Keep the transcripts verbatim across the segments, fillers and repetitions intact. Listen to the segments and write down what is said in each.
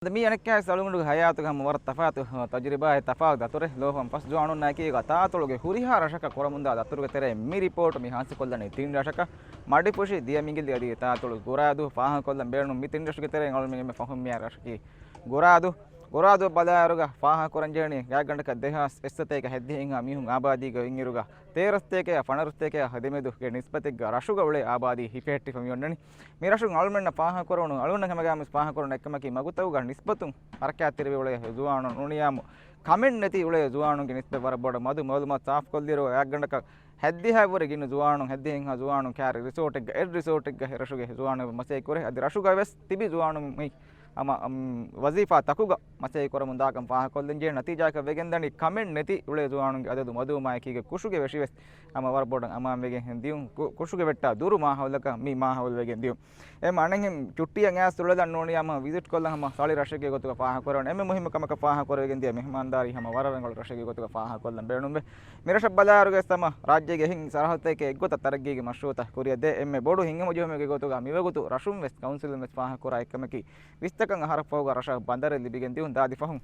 މި އަނެއްކާވެސް އަޅުގަނޑުގެ ހަޔާތުގަ ހަމަ ވަރަށް ތަފާތު ތަޖުރިބާއެއް، ތަފާތު ދަތުރެއް. ލޯފަން ފަސް ޒުވާނުންނާއެކީގަ ތާއަތޮޅުގެ ހުރިހާ ރަށަކަށް ކުރަމުންދާ ދަތުރުގެ ތެރެއިން މި ރިޕޯޓް މި ހާސިލްކޮށްލަނީ ތިން ރަށަކަށް. މަޑިފުށި، ދިޔަމިގިލި އަދި ތާއަތޮޅު ގުރާދޫ. ފާހަގަކޮށްލަން ބޭނުން މި ތިން ރަށުގެ ތެރެއިން އަޅުމެން އެންމެ ފަހުން މިއައި ރަށަކީ ގުރާދޫ. ގުރާދޫ ބަލާއިރުގަ ފާހަގަކުރަން ޖެހެނީ ގާތްގަނޑަކަށް ދެހާސް އެއްސަތޭކަ ހަތްދިހަ ހިނގާ މީހުން އާބާދީގަ އިންއިރުގަ ތޭރަ ސަތޭކަ ފަނަރަ ސަތޭކަ ދެމެދުގެ ނިސްބަތެއްގަ ރަށުގަ އުޅޭ އާބާދީ ހިފެހެއްޓިފަ މި އޮންނަނީ. މި ރަށުން އަޅުމެންނަށް ފާހަގަކުރެވުނު، އަޅުގަނޑަށް ހަމަގައިމުވެސް ފާހަގަކުރެވުނު އެއްކަމަކީ، މަގުތަކުގަ ނިސްބަތުން ހަރަކާތްތެރިވެ އުޅޭ ޒުވާނުން ނޫނިއްޔާމު ކަމެއް ނެތި އުޅޭ ޒުވާނުންގެ ނިސްބަތް ވަރަށް ބޮޑަށް މަދު. މައުލޫމާތު ސާފުކޮށްލިއިރު، ގާތްގަނޑަކަށް ހަތްދިހައަށްވުރެ ގިނަ ޒުވާނުން، ހަތްދިހަ ހިނގާ ޒުވާނުން ކައިރި ރިސޯޓެއްގަ، އެއް ރިސޯޓެއްގަ އެ ރަށުގެ ޒުވާނުން މަސައްކަތް ކުރޭ. އަދި ރަށުގަ ވެސް ތިބި ޒުވާނުން މި ހަމަ، އަމް، ވަޒީފާ ތަކުގަ މަސައްކަތް ކުރަމުން ދާކަން ފާހަގަކޮށްލަން ޖެހޭ. ނަތީޖާއަކަށް ވެގެންދަނީ ކަމެއް ނެތި އުޅޭ ޒުވާނުންގެ އަދަދު މަދުވުމާއެކީގަ ކުށުގެ ވެށި ވެސް ހަމަ ވަރަށް ބޮޑަށް އަމާންވެގެން ދިޔުން. ކު-، ކުށުގެ ވެއްޓާ ދުރު މާހައުލަކަށް މި މާހައުލު ވެގެން ދިޔުން. އެ މަނެހެން ޗުއްޓީއަށް އައިސް އުޅެލަން ނޫނިއްޔާމު ވިޒިޓް ކޮށްލަން ހަމަ ސަޅި ރަށެއްގެ ގޮތުގަ ފާހަގަކުރެވުނު. އެންމެ މުހިއްމު ކަމަކަށް ފާހަގަކުރެވިގެން ދިޔަ މެހެމާންދާރީ ހަމަ ވަރަށް ރަނގަޅު ރަށެއްގެ ގޮތުގަ ފާހަގަކޮށްލަން ބޭނުންވޭ. މި ރަށަށް ބަލާއިރުގަ ވެސް ހަމަ ރާއްޖޭގެ އެހެން ސަރަހައްދުތަކެއް އެއްގޮތަށް ތަރައްގީގެ މަޝްރޫއުތައް ކުރިއަށް ދޭ. އެންމެ ބޮޑު ހިތްހަމަޖެހުމެއްގެ ގޮތުގަ މިވަގުތު ރަށުން ވެސް ކައުންސިލުން ވެސް ފާހަގަކުރާ އެއްކަމަކީ، ވިސްތަކަށް އަހަރަށް ފަހުގަ ރަށަށް ބަނދަރެއް ލިބިގެން ދިއުން. ދާދި ފަހުން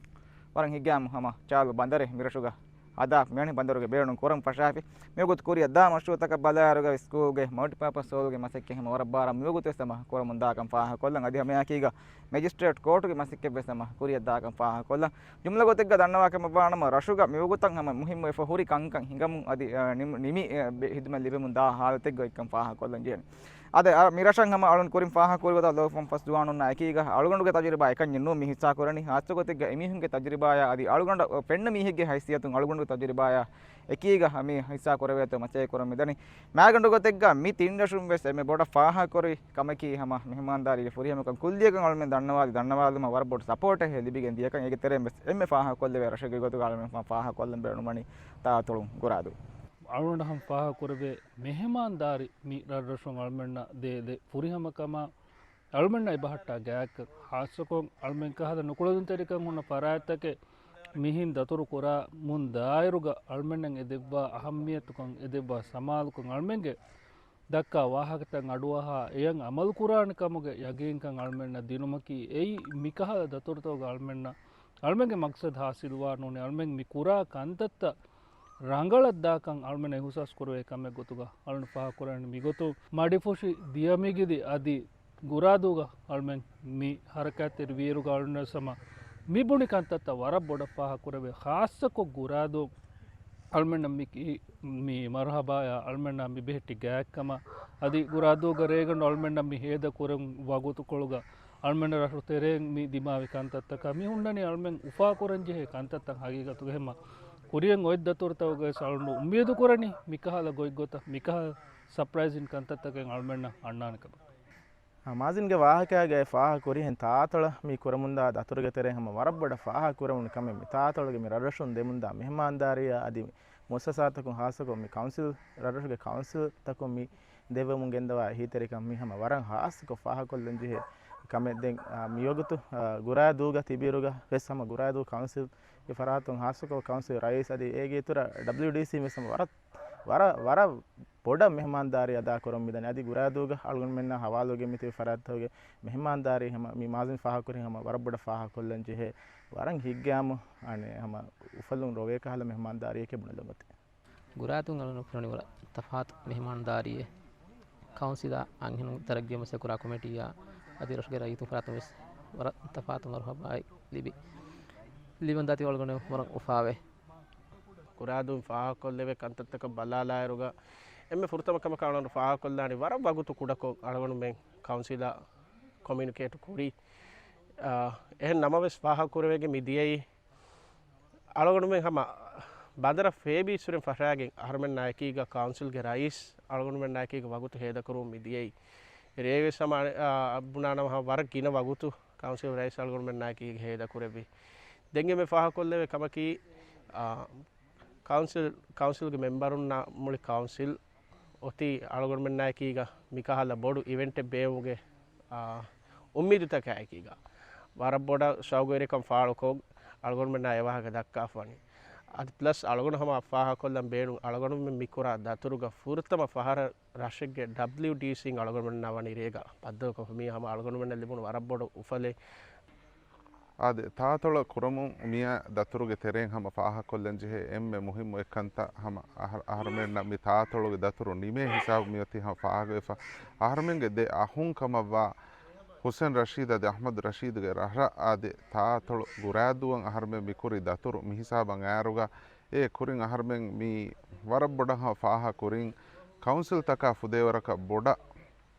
ވަރަށް ހިތްގައިމު ހަމަ ޗާލު ބަނދަރެއް މި ރަށުގަ ހަދާ މިވަނީ ބަނދަރުގެ ބޭނުން ކުރަން ފަށާފި. މިވަގުތު ކުރިއަށް ދާ މަޝްރޫއުތަކަށް ބަލާއިރުގަ ސްކޫލްގެ މަލްޓިޕާޕަސް ހޯލްގެ މަސައްކަތް ހަމަ ވަރަށް ބާރަށް މިވަގުތު ވެސް ހަމަ ކުރަމުން ދާކަން ފާހަގަކޮށްލަން. އަދި ހަމައެކީގަ މެޖިސްޓްރޭޓް ކޯޓުގެ މަސައްކަތް ވެސް ހަމަ ކުރިއަށް ދާކަން ފާހަގަކޮށްލަން. ޖުމްލަ ގޮތެއްގަ ދަންނަވާ ކަމަށް ވާނަމަ، ރަށުގަ މިވަގުތަށް ހަމަ މުހިއްމުވެފަ ހުރި ކަންކަން ހިނގަމުން އަދި، އަ، ނިމި، ނިމި، އެ، ބެ-، ހިދުމަތް ލިބެމުން ދާ ހާލަތެއްގަ އޮތްކަން ފާހަގަކޮށްލަން ޖެހެނީ. އާދެ، އަ، މި ރަށަށް ހަމަ އަޅުން ކުރިން ފާހަގަކުރި ގޮތަށް ލޯފަން ފަސް ޒުވާނުންނާ އެކީގަ އަޅުގަނޑުގެ ތަޖުރިބާ އެކަންޏެއް ނޫން މި ހިއްސާ ކުރަނީ. ހާއްސަ ގޮތެއްގަ އެމީހުންގެ ތަޖުރިބާޔާ އަދި އަޅުގަނޑަށް ފެންނަ މީހެއްގެ ހައިސިއްޔަތުން އަޅުގަނޑުގެ ތަޖުރިބާޔާ އެކީގަ މި ހިއްސާ ކުރެވޭތޯ މަސައްކަތް ކުރަން މިދަނީ. މާގަނޑު ގޮތެއްގަ މި ތިން ރަށުން ވެސް އެންމެ ބޮޑަށް ފާހަގަކުރި ކަމަކީ ހަމަ މެހެމާންދާރީގެ ފުރިހަމަކަން. ކުއްލިއަކަށް އަޅުމެން ދަންނަވާލި، ދަންނަވާލުމަށް ވަރަށް ބޮޑު ސަޕޯޓެއް ލިބިގެން ދިޔަކަން. އޭގެ ތެރެއިން ވެސް އެންމެ ފާހަގަކޮށްލެވޭ ރަށެއްގެ ގޮތުގަ އަޅުމެން ފާ-، ފާހަގަކޮށްލަން ބޭނުންވަނީ ތާއަތޮޅު ގުރާދޫ. އަޅުގަނޑަށް ހަމަ ފާހަގަކުރެވޭ މެހެމާންދާރީ މި ރަށްރަށުން އަޅުމެންނަށް ދޭ، ދޭ ފުރިހަމަކަމާ، އަޅުމެންނަށް އެބަހައްޓާ ގާތްކަން، ހާއްސަކޮށް އަޅުމެން ކަހަލަ ނުކުޅެދުންތެރިކަން ހުންނަ ފަރާތްތަކެއް މިހިން ދަތުރު ކުރަމުން ދާއިރުގަ އަޅުމެންނަށް އެ ދެއްވާ އަހައްމިޔަތުކަން، އެ ދެއްވާ ސަމާލުކަން، އަޅުމެންގެ ދައްކާ ވާހަކަތައް އަޑުއަހާ، އެޔަށް އަމަލުކުރާނެ ކަމުގެ ޔަގީންކަން އަޅުމެންނަށް ދިނުމަކީ، އެއީ މިކަހަލަ ދަތުރުތަކުގަ އަޅުމެންނަށް، އަޅުމެންގެ މަޤްޞަދު ހާސިލުވާނޫނީ، އަޅުމެން މި ކުރާ ކަންތައްތައް ރަނގަޅަށް ދާކަން އަޅުމެން އިހުސާސް ކުރެވޭ ކަމެއް ގޮތުގަ އަޅުން ފާހަގަކުރަނީ. މިގޮތުން މަޑިފުށި، ދިޔަމިގިލި އަދި ގުރާދޫގަ އަޅުމެން މި ހަރަކާތްތެރި ވިއިރުގަ އަޅުން ސަމާ މި ބުނި ކަންތައްތައް ވަރަށް ބޮޑަށް ފާހަގަކުރެވޭ. ޚާއްޞަކޮށް ގުރާދޫ އަޅުމެންނަށް މި ކި-، މި މަރުޙަބާޔާ އަޅުމެންނާ މި ބެހެއްޓި ގާތްކަމަށް އަދި ގުރާދޫގަ ރޭގަނޑު އަޅުމެންނަށް މި ހޭދަ ކުރަން ވަގުތުކޮޅުގަ އަޅުމެންނަށް ރަށު ތެރޭން މި ދިމާވި ކަންތައްތަކާ މި ހުންނަނީ އަޅުމެން އުފާކުރަންޖެހޭ ކަންތައްތައް ހަގީގަތުގަ. އެހެންމަ ކުރިއަށް އޮތް ދަތުރުތަކުގައި އަޅުން އުއްމީދު ކުރަނީ މިކަހަލަ ގޮތްގޮތަށް މިކަހަލަ ސަޕްރައިޒިން ކަންތައްތަކެއް އަޅުމެންނަށް އަންނާނެ ކަމަށް. މާޒިންގެ ވާހަކައިގައި ފާހަގަކުރިހެން ތާއަތޮޅަށް މި ކުރަމުންދާ ދަތުރުގެ ތެރެއިން ހަމަ ވަރަށް ބޮޑަށް ފާހަގަކުރެވުނު ކަމެއް މި ތާއަތޮޅުގެ މި ރަށްރަށުން ދެމުންދާ މެހެމާންދާރީއާ އަދި މުއައްސަސާތަކުން ހާއްސަކޮށް މި ކައުންސިލް، ރަށްރަށުގެ ކައުންސިލްތަކުން މި ދެއްވަމުން ގެންދަވާ އެހީތެރިކަން މި ހަމަ ވަރަށް ހާއްސަކޮށް ފާހަގަކޮށްލަންޖެހޭ ކަމެއް. ދެން، އާ، މިވަގުތު، އާ، ގުރާދޫގަ ތިބިއިރުގަ ވެސް ހަމަ ގުރާދޫ ކައުންސިލްގެ ފަރާތުން ހާއްސަކޮށް ކައުންސިލް ރައީސް އަދި އޭގެ އިތުރަށް ޑަބްލިއުޑީސީ ވެސް ހަމަ ވަރަށް، ވަރަށް، ވަރަށް ބޮޑަށް މެހެމާންދާރީ އަދާކުރަމުން މިދަނީ. އަދި ގުރާދޫގަ އަޅުގަނޑުމެންނާ ހަވާލުވެގެން މިތިބި ފަރާތްތަކުގެ މެހެމާންދާރީ ހަމަ މި މާޒިން ފާހަގަކުރި ހަމަ ވަރަށް ބޮޑަށް ފާހަގަކޮށްލަން ޖެހޭ. ވަރަށް ހިތްގައިމު އަނެއް ހަމަ އުފަލުން ރޮވޭ ކަހަލަ މެހެމާންދާރީއެކޭ ބުނެލުން އޮތީ. ގުރާދޫން އަޅުން ފެނުނީ ވަރަށް ތަފާތު މެހެމާންދާރީއެއް. ކައުންސިލާ އަންހެނުން ތަރައްގީ މަސައްކަތް ކުރާ ކޮމިޓީއާ އަދި ރަށުގެ ރައްޔިތުން ފަރާތުން ވެސް ވަރަށް ތަފާތު މަރުޙަބާއެއް ލިބި، ލިބެން ދާތީ އަޅުގަނޑު ވަރަށް އުފާވޭ. ގުރާދޫން ފާހަގަކޮށްލެވޭ ކަންތައްތަކަށް ބަލާލާއިރުގަ އެންމެ ފުރަތަމަ ކަމަކަށް އަޅުގަނޑު ފާހަގަކޮށްލާނީ ވަރަށް ވަގުތު ކުޑަކޮށް އަޅުގަނޑުމެން ކައުންސިލާ ކޮމިއުނިކޭޓް ކުރީ. އާ، އެހެން ނަމަވެސް ފާހަގަކުރެވިގެން މި ދިޔައީ އަޅުގަނޑުމެން ހަމަ ބަނދަރަށް ފޭބި އިސްވެރިން ފަށާގެން އަހަރުމެންނާއެކީގަ ކައުންސިލްގެ ރައީސް އަޅުގަނޑުމެންނާއެކީގަ ވަގުތު ހޭދަކުރުމުން މި ދިޔައީ. ރޭވެސް ހަމަ، އާ، ބުނާނަމަ ހަމަ ވަރަށް ގިނަ ވަގުތު ކައުންސިލް ރައީސް އަޅުގަނޑުމެންނާއެކީގަ ހޭދަކުރެއްވި. ދެން އެންމެ ފާހަގަކޮށްލެވޭ ކަމަކީ، އާ، ކައުންސިލް، ކައުންސިލްގެ މެމްބަރުންނާ މުޅި ކައުންސިލް އޮތީ އަޅުގަނޑުމެންނާއެކީގަ މިކަހަލަ ބޮޑު އިވެންޓެއް ބޭއްވުމުގެ، އާ، އުއްމީދުތަކާއެކީގަ ވަރަށް ބޮޑަށް ޝައުގުވެރިކަން ފާޅުކޮށް އަޅުގަނޑުމެންނާ އެ ވާހަކަ ދައްކާފަވަނީ. އަދި ޕްލަސް އަޅުގަނޑު ހަމަ ފާހަގަކޮށްލަން ބޭނުން އަޅުގަނޑުމެން މި ކުރާ ދަތުރުގަ ފުރަތަމަ ފަހަރަށް ރަށެއްގެ ޑަބްލިއުޑީސީން އަޅުގަނޑުމެންނާ ވަނީ ރޭގަ ބައްދަލުކޮށްފަ. މީ ހަމަ އަޅުގަނޑުމެންނަށް ލިބުނު ވަރަށް ބޮޑު އުފަލެއް. އާދެ، ތާތޮޅަށް ކުރަމުން މިއާ ދަތުރުގެ ތެރެއިން ހަމަ ފާހަގަކޮށްލަން ޖެހޭ އެންމެ މުހިއްމު އެއްކަންތައް ހަމަ އަހަ-، އަހަރުމެންނަށް މި ތާތޮޅުގެ ދަތުރު ނިމޭ ހިސާބު މިއޮތީ ހަމަ ފާހަގަވެފަ. އަހަރުމެންގެ ދެ އަހުން ކަމަށްވާ ޙުސެން ރަޝީދު އަދި އަޙްމަދު ރަޝީދުގެ ރަށަށް އާދެ، ތާތޮޅު ގުރާދޫއަށް އަހަރުމެން މިކުރި ދަތުރު މިހިސާބަށް އައިއިރުގަ، އެ ކުރިން އަހަރުމެން މި ވަރަށް ބޮޑަށް ހަމަ ފާހަގަކުރިން، ކައުންސިލްތަކާ ފުދޭވަރަކަށް ބޮޑަށް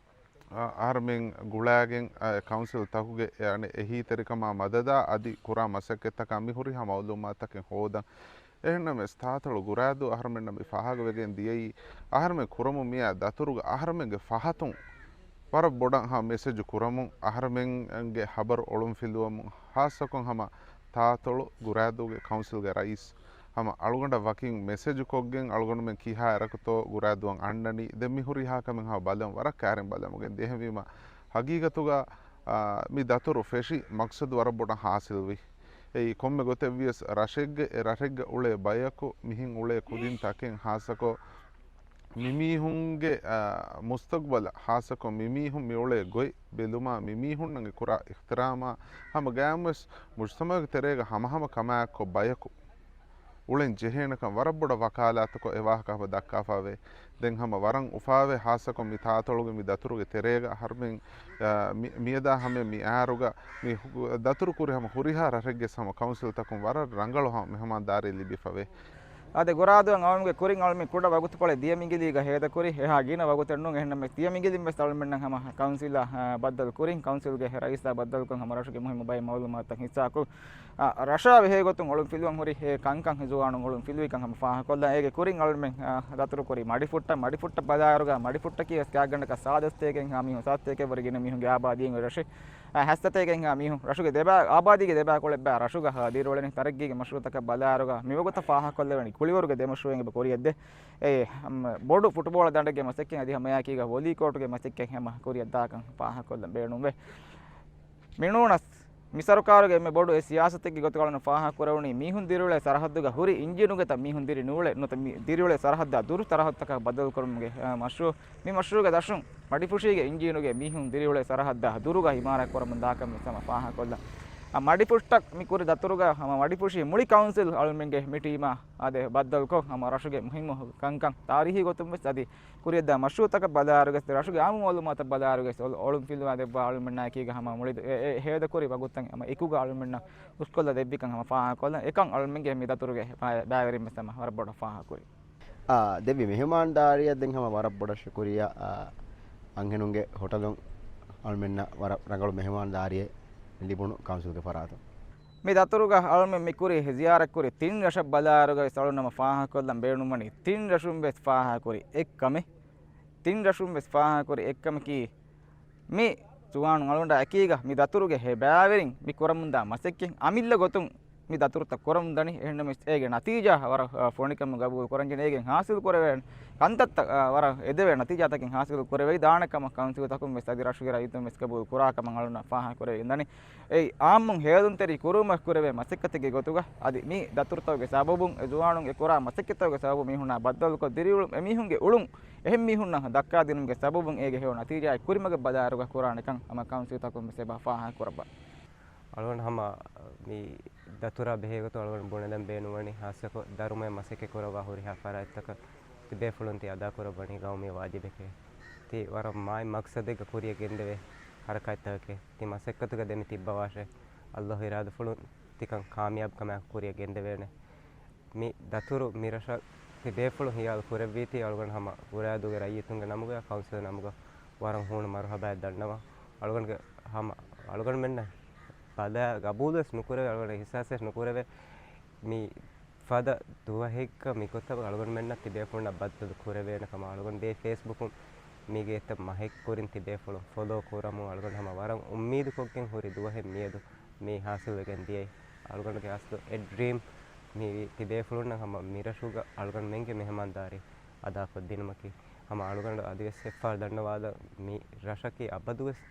އަ-، އަހަރުމެން ގުޅާގެން، އަ، ކައުންސިލްތަކުގެ އެ އަނެއް އެހީތެރިކަމާ މަދަދާ އަދި ކުރާ މަސައްކަތްތަކާ މި ހުރިހާ މައުލޫމާތަކެއް ހޯދަން. އެހެންނަމަވެސް، ތާތޮޅު ގުރާދޫ އަހަރުމެންނަށް މި ފާހަގަވެގެން ދިޔައީ، އަހަރުމެން ކުރަމުން މިއާ ދަތުރުގަ އަހަރުމެންގެ ފަހަތުން ވަރަށް ބޮޑަށް ހަމަ މެސެޖު ކުރަމުން، އަހަރުމެންގެ ހަބަރު އޮޅުންފިލުވަމުން، ހާއްސަކޮށް ހަމަ ތާތޮޅު ގުރާދޫގެ ކައުންސިލްގެ ރައީސް ހަމަ އަޅުގަނޑަށް ވަކިން މެސެޖު ކޮށްގެން އަޅުގަނޑުމެން ކިހާ އެރަކުތޯ ގުރާދޫއަށް އަންނަނީ، ދެން މި ހުރިހާ ކަމެއް ހަމަ ބަލަން ވަރަށް ކައިރިން ބަލަމުގެން ދިޔަ. އެހެންވީމަ، ހަގީގަތުގަ، އާ، މި ދަތުރު ފެށި މަޤްޞަދު ވަރަށް ބޮޑަށް ހާސިލްވި. އެއީ ކޮންމެ ގޮތެއްވިޔަސް ރަށެއްގެ، އެ ރަށެއްގަ އުޅޭ ބަޔަކު، މިހެން އުޅޭ ކުދިން ތަކެއް ހާއްސަކޮށް، މިމީހުންގެ، އާ، މުސްތަޤްބަލަށް ހާއްސަކޮށް މިމީހުން މި އުޅޭ ގޮތް ބެލުމާ، މިމީހުންނަށް އެ ކުރާ އިޙްތިރާމާ ހަމަ ގައިމުވެސް މުޖްތަމަޢުގެ ތެރޭގަ ހަމަހަމަ ކަމާއެއްކޮށް ބަޔަކު އުޅެން ޖެހޭނެކަން ވަރަށް ބޮޑަށް ވަކާލާތުކޮށް އެ ވާހަކަ ހަމަ ދައްކާފައިވޭ. ދެން ހަމަ ވަރަށް އުފާވޭ، ހާއްސަކޮށް މި ތާތޮޅުގެ މި ދަތުރުގެ ތެރޭގަ އަހަރުމެން، އާ، މި-، މިއަދާ ހަމަ މި އާރުގަ މި ހު-، ދަތުރު ކުރި ހަމަ ހުރިހާ ރަށެއްގެ ހަމަ ކައުންސިލްތަކުން ވަރަށް ރަނގަޅު ހަމަ މެހެމާންދާރީ ލިބިފަވޭ. އާދެ، ގުރާދޫއަށް އައުމުގެ ކުރިން އަޅުމެން ކުޑަ ވަގުތުކޮޅެއް ދިޔަ މިނގިލީގަ ހޭދަކުރި، އެހާ ގިނަ ވަގުތެއް ނޫން. އެހެންނަމަވެސް، ދިޔަ މިނގިލިން ވެސް އަޅުމެންނަށް ހަމަ ކައުންސިލާ، އާ، ބައްދަލު ކުރިން، ކައުންސިލްގެ ރައީސާ ބައްދަލުކޮށް ހަމަ ރަށުގެ މުހިއްމު ބައެއް މައުލޫމާތުތައް ހިއްސާކޮށް، އާ، ރަށާ ބެހޭގޮތުން އޮޅުން ފިލުވަން ހުރި އެ ކަންކަން އެ ޒުވާނުން އޮޅުން ފިލުވިކަން ހަމަ ފާހަގަކޮށްލަން. އޭގެ ކުރިން އަޅުމެން، އާ، ދަތުރުކުރި މަޑިފުއްޓަށް، މަޑިފުއްޓަށް ބަލާއިރުގަ މަޑިފުއްޓަކީ ވެސް ގާތްގަނޑަކަށް ސާދަ ސަތޭކައެއްހާ މީހުން، ސާދަ ސަތޭކައެއްވުރެ ގިނަ މީހުންގެ އާބާދީއެއް ރަށެއް. އަ، ހަތް ސަތޭކައެއްހާ މީހުން، ރަށުގެ ދެބާ-، އާބާދީގެ ދެބާކޮޅެއްބާ ރަށުގަ ދިރިއުޅެނީ. ތަރައްގީގެ މަޝްރޫޢުތަކަށް ބަލާއިރުގަ މިވަގުތަށް ފާހަގަކޮށްލެވެނީ ކުޅިވަރުގެ ދެ މަޝްރޫޢެއް އެބަ ކުރިއަށްދޭ. އެ، އަމް، ބޮޑު ފުޓުބޯޅަ ދަނޑެއްގެ މަސައްކަތް އަދި ހަމައެކީގަ ވޮލީ ކޯޓުގެ މަސައްކަތް ހަމަ ކުރިއަށްދާކަން ފާހަގަކޮށްލަން ބޭނުންވޭ. މިނޫނަސް، މި ސަރުކާރުގެ އެންމެ ބޮޑު އެއް ސިޔާސަތެއްގެ ގޮތުގަ އަޅުގަނޑު ފާހަގަކުރެވުނީ، މީހުން ދިރިއުޅޭ ސަރަހައްދުގަ ހުރި އިންޖީނުގެތައް މީހުން ދިރި ނޫޅޭ، ނުވަތަ މި ދިރިއުޅޭ ސަރަހައްދާ ދުރު ސަރަހައްދުތަކަށް ބަދަލުކުރުމުގެ، އަ، މަޝްރޫޢު. މި މަޝްރޫޢުގެ ދަށުން މަޑިފުށީގެ އިންޖީނުގެ މީހުން ދިރިއުޅޭ ސަރަހައްދާ ދުރުގަ އިމާރާތް ކުރަމުން ދާކަން ވެސް ހަމަ ފާހަގަކޮށްލަން. އަ، މަޑިފުށްޓަށް މި ކުރި ދަތުރުގަ ހަމަ މަޑިފުށީ މުޅި ކައުންސިލް އަޅުމެންގެ މި ޓީމާ އާދެ، ބައްދަލުކޮށް، ހަމަ ރަށުގެ މުހިއްމު ކަންކަން ތާރީހީ ގޮތުން ވެސް އަދި ކުރިއަށްދާ މަޝްރޫޢުތަކަށް ބަލާއިރުގަސް، ރަށުގެ އާއްމު މައުލޫމާތަށް ބަލާއިރުގަސް އޮޅު-، އޮޅުން ފިލުވާ ދެއްވާ އަޅުމެންނާއެކީގަ ހަމަ މުޅި އެ-، އެ-، ހޭދަކުރި ވަގުތަށް ހަމަ އެކުގަ އަޅުމެންނަށް ހުސްކޮށްލަ ދެއްވިކަން ހަމަ ފާހަގަކޮށްލަން. އެކަން އަޅުމެންގެ މި ދަތުރުގެ ބައި-، ބައިވެރިން ވެސް ހަމަ ވަރަށް ބޮޑަށް ފާހަގަކުރި. އާ، ދެއްވި މެހެމާންދާރިއަށް ދެން ހަމަ ވަރަށް ބޮޑަށް ޝުކުރިއްޔާ، އާ، އަންހެނުންގެ ހޮޓަލުން އަޅުމެންނަށް ވަރަށް ރަނގަޅު މެހެމާންދާރިއެއް ލިބުނު ކައުންސިލްގެ ފަރާތުން. މި ދަތުރުގަ އަޅުމެން މި ކުރި ޒިޔާރަތްކުރި ތިން ރަށަށް ބަލާއިރުގަ ވެސް އަޅުން ހަމަ ފާހަގަކޮށްލަން ބޭނުންވަނީ ތިން ރަށުން ވެސް ފާހަގަކުރި އެއްކަމެއް. ތިން ރަށުން ވެސް ފާހަގަކުރި އެއްކަމަކީ، މި ޒުވާނުން އަޅުގަނޑާ އެކީގަ މި ދަތުރުގެ ހެ ބައިވެރިން މި ކުރަމުންދާ މަސައްކަތް އަމިއްލަ ގޮތުން މި ދަތުރުތައް ކުރަމުންދަނީ. އެހެންނަމަވެސް އޭގެ ނަތީޖާ ވަރަށް، އަ، ފޮނިކަމުން ގަބޫލު ކުރަންޖެހޭ. އޭގެން ހާސިލް ކުރެވޭނެ ކަންތައްތައް، އަ، ވަރަށް އެދެވޭ ނަތީޖާތަކެއް ހާސިލް ކުރެވިދާނެ ކަމަށް ކައުންސިލްތަކުން ވެސް އަދި ރަށުގެ ރައްޔިތުން ވެސް ގަބޫލު ކުރާ ކަމަށް އަޅުން ފާހަގަކުރެވިގެންދަނީ. އެއީ އާއްމުން ހޭލުންތެރި ކުރުމަށް ކުރެވޭ މަސައްކަތެއްގެ ގޮތުގަ އަދި މި ދަތުރުތަކުގެ ސަބަބުން އެ ޒުވާނުން އެ ކުރާ މަސައްކަތްތަކުގެ ސަބަބުން މީހުންނާ ބައްދަލުކޮށް ދިރިއުޅުން އެމީހުންގެ އުޅުން އެހެން މީހުންނަށް ދައްކާދިނުމުގެ ސަބަބުން އޭގެ ހެޔޮ ނަތީޖާއެއް ކުރިމަގަށް ބަލާއިރުގަ ކުރާނެކަން ހަމަ ކައުންސިލްތަކުން ވެސް އެބަ ފާހަގަކުރައްވާ. އަޅުގަނޑު ހަމަ މި ދަތުރާ ބެހޭގޮތުން އަޅުގަނޑު ބުނެލަން ބޭނުންވަނީ، ހާއްސަކޮށް ދަރުމައެއް މަސައްކަތް ކުރައްވާ ހުރިހާ ފަރާތްތަކަށް ތި ބޭފުޅުން ތި އަދާކުރައްވަނީ ގައުމީ ވާޖިބެކޭ. ތި ވަރަށް މާތް މަޤްޞަދެއްގަ ކުރިއަށް ގެންދެވޭ ހަރަކާތްތަކެކޭ. ތި މަސައްކަތުގަ ދެމި ތިއްބަވާށޭ. ﷲ އިރާދަފުޅުން ތިކަން ކާމިޔާބު ކަމާއެކު ކުރިއަށް ގެންދެވޭނެ. މި ދަތުރު މި ރަށަށް ތި ބޭފުޅުން ހިޔާލު ކުރެއްވީތީ އަޅުގަނޑު ހަމަ ގުރާދޫގެ ރައްޔިތުންގެ ނަމުގަ ކައުންސިލް ނަމުގަ ވަރަށް ހޫނު މަރުހަބާއެއް ދަންނަވަން. އަޅުގަނޑުގެ ހަމަ އަޅުގަނޑުމެންނަށް ބަލާ ގަބޫލުވެސް ނުކުރެވޭ، އަޅުގަނޑަށް އިޙްސާސްވެސް ނުކުރެވޭ. މި ފަދަ ދުވަހެއްގަ މިގޮތަށް އަޅުގަނޑުމެންނަށް ތިބޭފުޅުންނަށް ބައްދަލު ކުރެވޭނެ ކަމަށް އަޅުގަނޑު ދޭ ފޭސްބުކުން މީގެ އެތައް މަހެއް ކުރިން ތިބޭފުޅުން ފޮލޯ ކުރަމުން އަޅުގަނޑު ހަމަ ވަރަށް އުއްމީދުކޮށްގެން ހުރި ދުވަހެއް މިއަދު މި ހާސިލްވެގެން ދިޔައީ. އަޅުގަނޑުގެ އަސްލު އެ ޑްރީމް މި ތިބޭފުޅުންނަށް ހަމަ މިރަށުގަ އަޅުގަނޑުމެންގެ މެހެމާންދާރީ އަދާކޮށްދިނުމަކީ. ހަމަ އަޅުގަނޑު އަދިވެސް އެއްފަހަރު ދަންނަވާލަން މި ރަށަކީ އަބަދުވެސް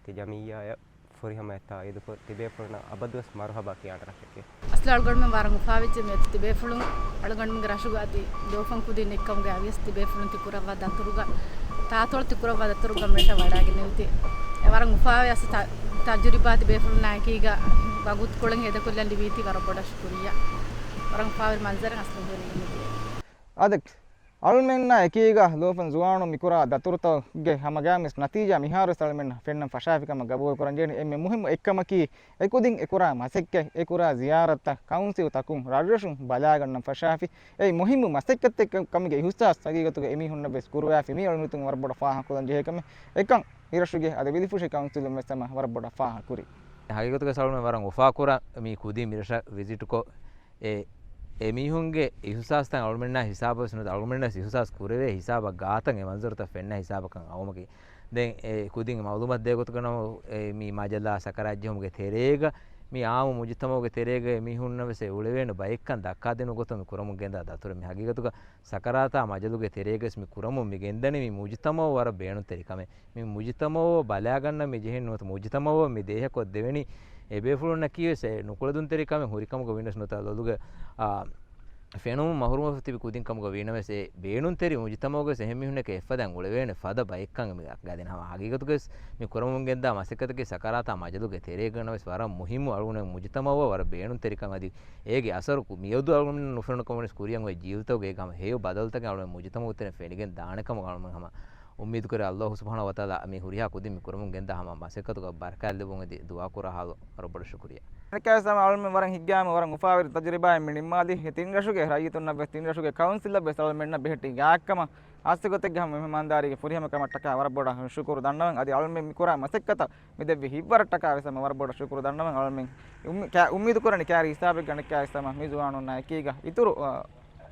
ތި ޖަމިއްޔާއަށް ފުރިހަމަޔަށް ތާއީދުކޮށް، ތިބޭފުޅުންނަށް އަބަދުވެސް މަރުހަބާ ކިޔާނެ ރަށެކޭ. އަސްލު އަޅުގަނޑުމެން ވަރަށް އުފާވެއްޖެ މިއޮތީ ތިބޭފުޅުން އަޅުގަނޑުމެންގެ ރަށުގަ އަދި ދޯފަން ކުދިން އެއްކަމުގައި ވިޔަސް ތިބޭފުޅުން ތި ކުރައްވާ ދަތުރުގަ، ތާތޮޅު ތި ކުރައްވާ ދަތުރުގަ މިރަށަށް ވަޑައިގެންނެވިތީ. އެ ވަރަށް އުފާވޭ އަސް ތަ-، ތަޖުރިބާ ތިބޭފުޅުންނާ އެކީގަ ވަގުތުކޮޅެއް ހޭދަކޮށްލަން ލިބީތީ ވަރަށް ބޮޑަށް ޝުކުރިއްޔާ. ވަރަށް އުފާވެރި މަންޒަރެއް އަސްލު ހުރީ އިނގޭ. އާދެ، އަޅުމެންނާ އެކީގަ ލޯފަން ޒުވާނުން މިކުރާ ދަތުރުތަކުގެ ހަމަގައިމުވެސް ނަތީޖާ މިހާރުވެސް އަޅުމެންނަށް ފެންނަން ފަށާފި ކަމަށް ގަބޫލުކުރަން ޖެހެނީ. އެންމެ މުހިއްމު އެއްކަމަކީ، އެކުދިން އެކުރާ މަސައްކަތް، އެކުރާ ޒިޔާރަތްތައް ކައުންސިލްތަކުން ރަށްރަށުން ބަލާގަންނަން ފަށާފި. އެއީ މުހިއްމު މަސައްކަތެއް ކަމުގެ އިހުސާސް ހަގީގަތުގަ އެމީހުންނަށް ވެސް ކުރުވާފި. މީ އަޅުގަނޑުމެން ވަރަށް ބޮޑަށް ފާހަގަކޮށްލަން ޖެހޭ ކަމެއް. އެކަން މިރަށުގެ އަދި ވިލިފުށި ކައުންސިލުން ވެސް ހަމަ ވަރަށް ބޮޑަށް ފާހަގަކުރި. ހަގީގަތުގަ އަޅުމެން ވަރަށް އުފާކުރާ މި ކުދިން މިރަށަށް ވިޒިޓްކޮށް، އެ، އެމީހުންގެ އިހުސާސްތައް އަޅުމެންނާ ހިސާބަށް ނުވަތަ އަޅުމެންނަށް އިހުސާސް ކުރެވޭ ހިސާބަށް ގާތަށް އެ މަންޒަރުތައް ފެންނަ ހިސާބަކަށް އައުމަކީ. ދެން އެ ކުދިން މައުލޫމާތު ދޭ ގޮތުގަ ނަމަ، އެ، މި މަޖަލާ ސަކަރާތްޖެހުމުގެ ތެރޭގަ މި އާއްމު މުޖުތަމައުގެ ތެރޭގަ އެމީހުންނަށް ވެސް އެ އުޅެވޭނެ ބައެއްކަން ދައްކާދިނު ގޮތުން މި ކުރަމުން ގެންދާ ދަތުރެއް. މި ހަގީގަތުގަ ސަކަރާތާ މަޖަލުގެ ތެރޭގަސް މި ކުރަމުން މި ގެންދަނީ މި މުޖުތަމައު ވަރަށް ބޭނުންތެރި ކަމެއް. މި މުޖުތަމައު ބަލާގަންނަ މި ޖެހެން ނުވަތަ މުޖުތަމައު މި ދޭހަކޮށް ދެވެނީ އެ ބޭފުޅުންނަކީ ވެސް އެ ނުކުޅެދުންތެރި ކަމެއް ހުރި ކަމުގަ ވީނަސް ނުވަތަ ލޮލުގެ، އާ، ފެނުމުން މަހުރުމަށް ތިބި ކުދިން ކަމުގަ ވީނަމަވެސް އެ ބޭނުންތެރި މުޖުތަމައުގަސް އެހެން މީހުންނަކަށް އެފަދައިން އުޅެވޭނެ ފަދަ ބައެއްކަން މި ގާދިން ހަމަ ހަގީގަތުގަސް މި ކުރަމުން ގެންދާ މަސައްކަތަކީ ސަކަރާތާ މަޖަލުގެ ތެރޭގަ ނަމަވެސް ވަރަށް މުހިއްމު އަޅުގަނޑު މުޖުތަމައު ވަރަށް ބޭނުންތެރިކަން އަދި އޭގެ އަސަރު ކު-، މިއަދު އަޅުގަނޑު ނުފެނުނު ކަމުނިސް ކުރިޔަށް އޮތް ޖީލުތަކުގެ ހަމަ ހެޔޮ ބަދަލުތަކެއް އަޅުގަނޑު މުޖުތަމައު ތެރެ ފެނިގެން ދާނެ ކަމަށް އަޅުގަނޑު ހަމަ އުއްމީދު ކުރޭ. އައްލާހު ސުބްޙާނަހޫ ވަތަޢާލާ މި ހުރިހާ ކުދިން މި ކުރަމުން ގެންދާ ހަމަ މަސައްކަތުގަ ބަރަކާތް ލިބުން އެދި ދުޢާ ކުރާ ހާލު ވަރަށް ބޮޑަށް ޝުކުރިއްޔާ. އަނެއްކާވެސް ހަމަ އަޅުމެން ވަރަށް ހިތްގައިމު ވަރަށް އުފާވެރި ތަޖުރިބާއެއް މި ނިންމާލީ. އެ ތިން ރަށުގެ ރައްޔިތުންނަށް ވެސް ތިން ރަށުގެ ކައުންސިލަށް ވެސް އަޅުމެންނަށް ބެހެއްޓި ގާތްކަމަށް ހާއްސަ ގޮތެއްގެ ހަމަ މެހެމާންދާރީގެ ފުރިހަމަ ކަމަށްޓަކާ ވަރަށް ބޮޑަށް ޝުކުރު ދަންނަވަން. އަދި އަޅުމެން މި ކުރާ މަސައްކަތަށް މި ދެއްވި ހިތްވަރަށްޓަކާ ވެސް ހަމަ ވަރަށް ބޮޑަށް ޝުކުރު ދަންނަވަން. އަޅުމެން އުއްމީ-، ކާ-، އުއްމީދު ކުރަނީ ކާރި ހިސާބެއްގަ އަނެއްކާވެސް ހަމަ މި ޒުވާނުންނާ އެކީގަ އިތުރު، އަ،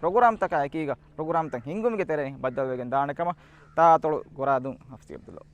ޕްރޮގްރާމްތަކާ އެކީގަ ޕްރޮގްރާމްތައް ހިންގުމުގެ ތެރެއިން ބައްދަލުވެގެން ދާނެ ކަމަށް ތާއަތޮޅު ގޮރާދޫން ހަފްސީ އަބްދުﷲ.